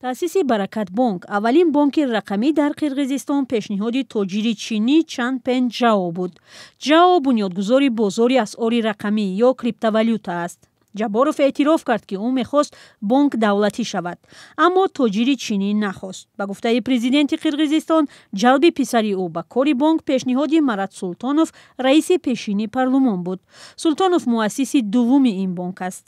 Таъсиси Баракат Бонк, аввалин бонки рақамӣ дар Қирғизистон, пешниҳоди тоҷири чинӣ Чан Пен Ҷао буд. Ҷао бунёдгузори бозори асъори рақамӣ ё криптовалюта аст. Ҷабборов эътироф кард, ки ӯ мехост бонк давлатӣ шавад, аммо тоҷири чинӣ нахост. Ба гуфтаи президенти Қирғизистон, ҷалби писари ӯ ба кори бонк пешниҳоди Марат Султонов, раиси пешини парлумон буд. Султонов муассиси дуввуми ин бонк аст.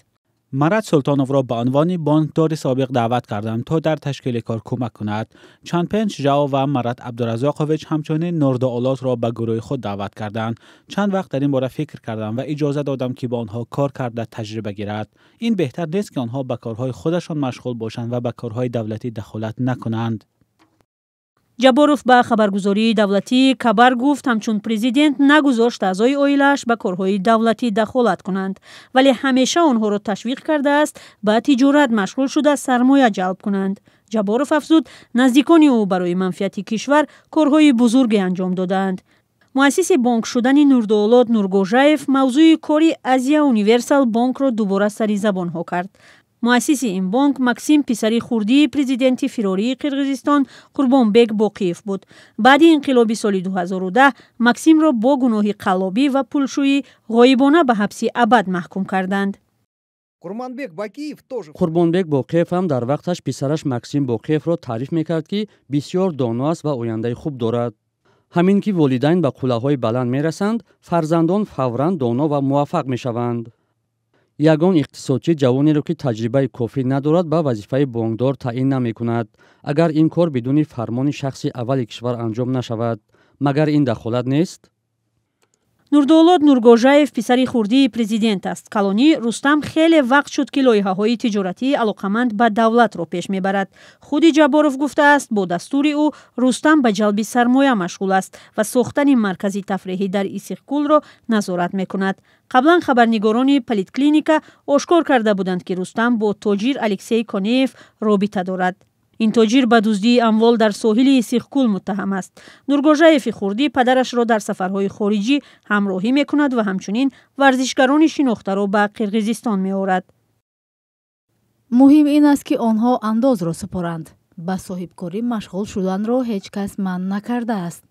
Марат Султоновро ба унвони бонкдори собиқ даъват кардам, то дар ташкили кор кӯмак кунад. Чанпен Жао ва Марат Абдуразоқович ҳамчунин Нурдоолотро ба гурӯҳи худ даъват карданд. Чанд вақт дар ин бора фикр кардам ва иҷоза додам, ки бо онҳо кор карда таҷриба гирад. Ин беҳтар нест, ки онҳо ба корҳои худашон машғул бошанд ва ба корҳои давлатӣ дахолат накунанд. Ҷабборов ба хабаргузории давлатии Кабар гуфт, ҳамчун президент нагузошт аъзои оилааш ба корҳои давлатӣ дахолат кунанд, вале ҳамеша онҳоро ташвиқ кардааст ба тиҷорат машғул шуда сармоя ҷалб кунанд. Ҷабборов афзуд, наздикони ӯ барои манфиати кишвар корҳои бузурге анҷом додаанд. Муассиси бонк шудани Нурдоолот Нургожаев мавзӯи кори Азия Универсал Бонкро дубора сари забонҳо кард. Муассиси ин бонк Максим, писари хурдии президенти фирории Қирғизистон Қурбонбек Боқиев буд. Баъди инқилоби соли 2010 Максимро бо гуноҳи қаллобӣ ва пулшӯӣ ғоибона ба ҳабси абад маҳкум карданд. Қурбонбек Боқиев ҳам дар вақташ писараш Максим Боқиевро таъриф мекард, ки бисёр доно аст ва ояндаи хуб дорад. Ҳамин ки волидайн ба қуллаҳои баланд мерасанд, фарзандон фавран доно ва муваффақ мешаванд. Ягон иқтисодчӣ ҷавонеро, ки таҷрибаи кофӣ надорад, ба вазифаи бонкдор таъин намекунад, агар ин кор бидуни фармони шахси аввали кишвар анҷом нашавад. Магар ин дахолат нест? Нурдоолот Нургожаев писари хурдии президент аст. Калонӣ Рустам хеле вақт шуд, ки лоиҳаҳои тиҷоратии алоқаманд ба давлатро пеш мебарад. Худи Ҷабборов гуфтааст, бо дастури ӯ Рустам ба ҷалби сармоя машғул аст ва сохтани маркази тафреҳӣ дар Исиқкулро назорат мекунад. Қаблан хабарнигорони Политклиника ошкор карда буданд, ки Рустам бо тоҷир Алексей Конеев робита дорад. Ин тоҷир ба дуздии амвол дар соҳили Исиқкул муттаҳам аст. Нургожаеви хурдӣ падарашро дар сафарҳои хориҷӣ ҳамроҳӣ мекунад ва ҳамчунин варзишгарони шинохтаро ба Қирғизистон меорад. Муҳим ин аст, ки онҳо андозро супоранд. Ба соҳибкорӣ машғул шуданро ҳеҷ кас манъ накардааст.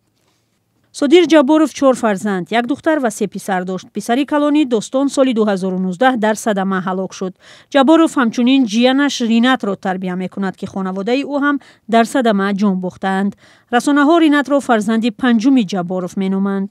Содир Ҷабборов чор фарзанд, як духтар ва се писар дошт. Писари калонӣ Достон соли 2019 дар садама ҳалок шуд. Ҷабборов ҳамчунин ҷиянаш Ринатро тарбия мекунад, ки хонаводаи ӯ ҳам дар садама ҷон бохтаанд. Расонаҳо Ринатро фарзанди панҷуми Ҷабборов меноманд.